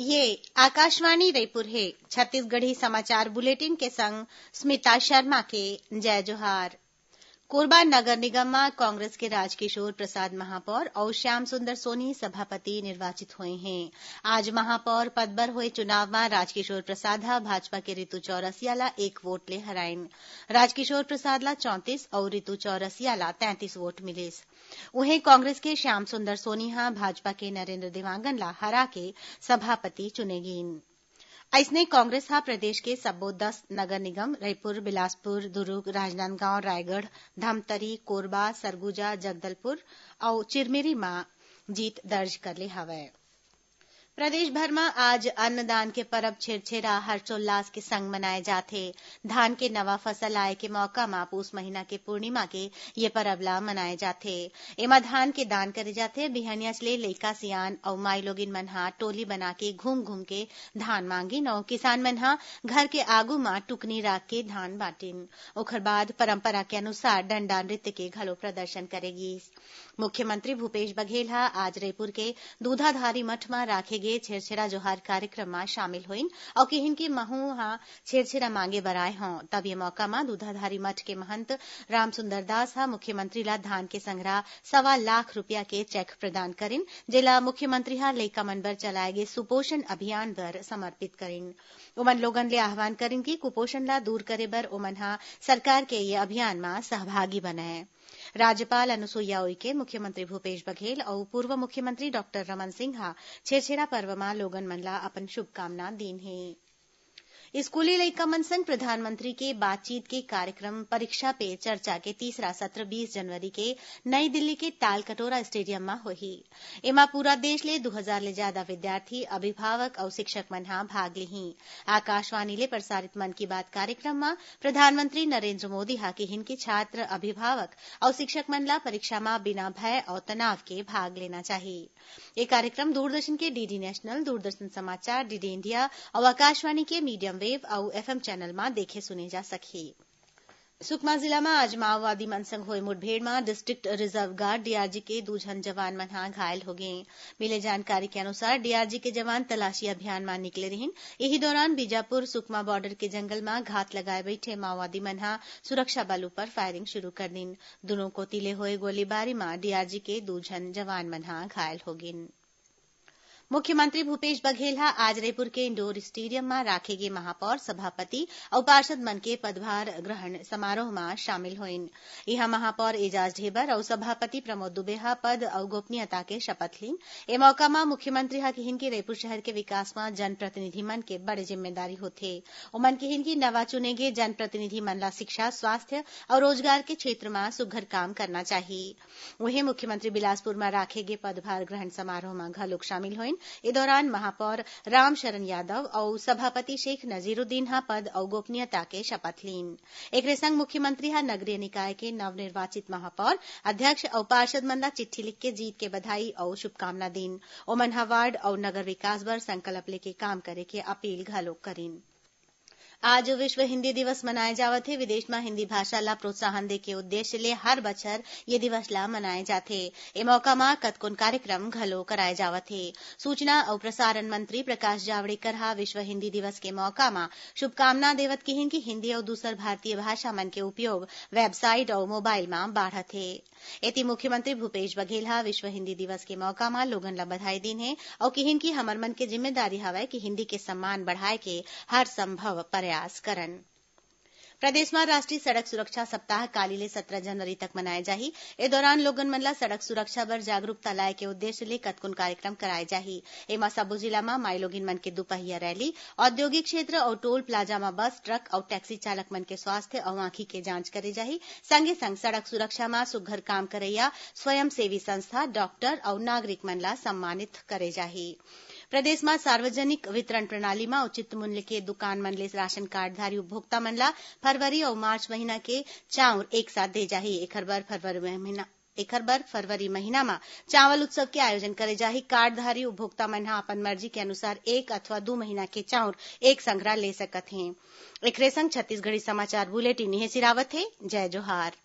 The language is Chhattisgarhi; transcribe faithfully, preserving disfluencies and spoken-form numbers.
ये आकाशवाणी रईपुर हे। छत्तीसगढ़ी समाचार बुलेटिन के संग स्मिता शर्मा के जय जोहार। कोरबा नगर निगम म कांग्रेस के राजकिशोर प्रसाद महापौर अउ श्याम सुंदर सोनी सभापति निर्वाचित होए हें। आज महापौर पद बर होए चुनाव म राजकिशोर प्रसाद ह भाजपा के रितु चौरसिया ला एक वोट ले हराइन। राजकिशोर प्रसाद ला चौंतीस अउ रितु चौरसिया ला तैंतीस वोट मिलिस। उहें, कांग्रेस के श्याम सुंदर सोनी ह भाजपा के नरेंद्र देवांगन ला हरा के सभापति चुने गीन। अइसने कांग्रेस ह प्रदेश के सब्बो दस नगर निगम, रईपुर, बिलासपुर, दुरूग, राजनांदगांव, रायगढ़, धमतरी, कोरबा, सरगुजा, जगदलपुर अउ चिरमिरी म जीत दर्ज कर ले हवय। प्रदेश भर म आज अन्नदान के परब छेरछेरा हर्षोल्लास के संग मनाए जाथे। धान के नवा फसल आए के मौका म पूस महीना के पूर्णिमा के ये परब ला मनाए जाथे। एमा धान के दान करे जाथे। बिहनियाच ले लइका सियान अउ माईलोगिन मन ह टोली बना के घूम घूम के धान मांगिन अउ किसान मन ह घर के आगू म टुकनी राख के धान बांटिन। ओखर बाद परंपरा के अनुसार डंडा नृत्य के घलो प्रदर्शन करे गीस। मुख्यमंत्री भूपेश बघेल ह आज रईपुर के दूधाधारी मठ म राखे गे छेरछेरा जोहार कार्यक्रम म शामिल होइन अउ किहिन कि महूं ह छेरछेरा मांगे बर आए हंव। तब ये मौका म दूधाधारी मठ के महंत रामसुंदर दास ह मुख्यमंत्री ला धान के संघरा सवा लाख रुपया के चेक प्रदान करिन, जेला मुख्यमंत्री ह लइका मन बर चलाए गे सुपोषण अभियान बर समर्पित करिन। ओमन लोगन ले आह्वान करिन कि कुपोषण ला दूर करे बर ओमन ह सरकार के ये अभियान म सहभागी बनय। राज्यपाल अनुसुईया उइके, मुख्यमंत्री भूपेश बघेल अउ पूर्व मुख्यमंत्री डॉक्टर रमन सिंह ह छेरछेरा पर्व म लोगन मन ला अपन शुभकामना दीन हे। स्कूली लइका मन संग प्रधानमंत्री के बातचीत के कार्यक्रम परीक्षा पे चर्चा के तीसरा सत्र बीस जनवरी के नई दिल्ली के तालकटोरा स्टेडियम म होही। एमा पूरा देश ले दू हजार ले ज्यादा विद्यार्थी, अभिभावक अउ शिक्षक मन ह भाग लिहीं। आकाशवाणी ले प्रसारित मन की बात कार्यक्रम म प्रधानमंत्री नरेंद्र मोदी ह किहिन कि छात्र, अभिभावक अउ शिक्षक मन ला परीक्षा म बिना भय अउ तनाव के भाग लेना चाही। ये कार्यक्रम दूरदर्शन के डीडी नेशनल, दूरदर्शन समाचार, डीडी इंडिया अउ आकाशवाणी के मीडियम वेव अउ एफएम चैनल म देखे सुने जा सकही। सुकमा जिला म आज माओवादी मन संग होए मुठभेड़ म डिस्ट्रिक्ट रिजर्व गार्ड, डीआरजी, के दू झन जवान मन ह घायल हो गें। मिले जानकारी के अनुसार, डीआरजी के जवान तलाशी अभियान म निकले रिहिन। इही दौरान बीजापुर सुकमा बॉर्डर के जंगल म घात लगाए बइठे माओवादी मन ह सुरक्षा बल ऊपर फायरिंग शुरू कर दीन। दुनों कोति ले होए गोलीबारी म डीआरजी के दू झन जवान मन ह घायल हो गिन। मुख्यमंत्री भूपेश बघेल ह आज रईपुर के इंडोर स्टेडियम म राखे गे महापौर, सभापति अउ पार्षद मन के पदभार ग्रहण समारोह म शामिल होइन। इहां महापौर एजाज ढेबर अउ सभापति प्रमोद दुबे ह पद अउ गोपनीयता के शपथ लीन। ए मौका म मुख्यमंत्री ह किहिन कि रईपुर शहर के विकास म जनप्रतिनिधि मन के बड़े जिम्मेदारी होथे। ओमन किहिन कि नवा चुने गे जनप्रतिनिधि मन ला शिक्षा, स्वास्थ्य अउ रोजगार के क्षेत्र म सुघ्घर काम करना चाही। उहें, मुख्यमंत्री बिलासपुर म राखे गे पदभार ग्रहण समारोह म घलोक शामिल होइन। ए दौरान महापौर रामशरण यादव अउ सभापति शेख नजीरुद्दीन ह पद अउ गोपनीयता के शपथ लीन। एकरे संग मुख्यमंत्री ह नगरीय निकाय के नवनिर्वाचित महापौर, अध्यक्ष अउ पार्षद मन ला चिट्ठी लिख के जीत के बधाई अउ शुभकामना दीन। ओमन ह वार्ड अउ नगर विकास बर संकल्प लेके काम करे के अपील घलोक करिन। आज विश्व हिंदी दिवस मनाए जावत हे। विदेश म हिंदी भाषा ला प्रोत्साहन दे के उद्देश्य ले हर बछर ये दिवस ला मनाए जाथे। ए मौका म कतकोन कार्यक्रम घलो कराए जावत हे। सूचना अउ प्रसारण मंत्री प्रकाश जावड़ेकर ह विश्व हिंदी दिवस के मौका म शुभकामना देवत किहिन कि हिंदी अउ दूसर भारतीय भाषा मन के उपयोग वेबसाइट अउ मोबाइल म बाढ़त हे। एती मुख्यमंत्री भूपेश बघेल ह विश्व हिंदी दिवस के मौका म लोगन ल बधाई दीन हे अउ किहिन कि हमर मन के जिम्मेदारी हवय कि हिंदी के सम्मान बढ़ाए के हर संभव प्रयास करन। प्रदेश म राष्ट्रीय सड़क सुरक्षा सप्ताह काली ले सत्रह जनवरी तक मनाए जाही। ए दौरान लोगन मन ल सड़क सुरक्षा बर जागरूकता लाए के उद्देश्य ले कतकोन कार्यक्रम कराए जाही। एमा सबो जिला म माईलोगिन मन के दुपहिया रैली, औद्योगिक क्षेत्र अउ टोल प्लाजा म बस, ट्रक अउ टैक्सी चालक मन के स्वास्थ्य अउ आंखी के जांच करे जाही। संगे संग सड़क सुरक्षा म सुघ्घर काम करइया स्वयंसेवी संस्था, डॉक्टर अउ नागरिक मन ला सम्मानित करे जाही। प्रदेश म सार्वजनिक वितरण प्रणाली म उचित मूल्य के दुकान मन ले राशन कार्डधारी उपभोक्ता मन ला फरवरी अउ मार्च महीना के चाउर एक साथ दे जाही। एखर बर फरवरी महीना, एखर बर फरवरी महीना म चावल उत्सव के आयोजन करे जाही। कार्डधारी उपभोक्ता मन ह अपन मर्जी के अनुसार एक अथवा दू महीना के चाउर एक संघरा ले सकत हें। एखरे संग छत्तीसगढ़ी समाचार बुलेटिन इहें सिरावत हे। जय जोहार।